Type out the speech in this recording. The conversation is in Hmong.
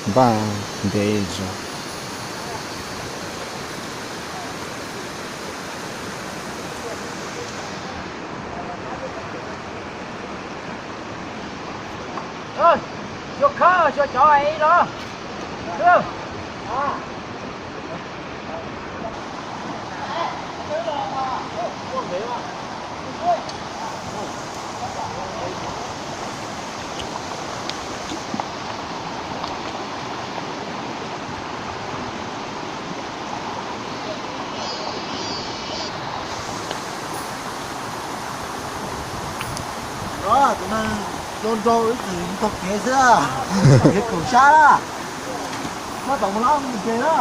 Npaj ntev zog. Xyuas khawb, xyuas cov es los. Tus neeg nrau nrau ib txwm taug kev xwb, kev kaum sab na, no tom mus lab mus ke na.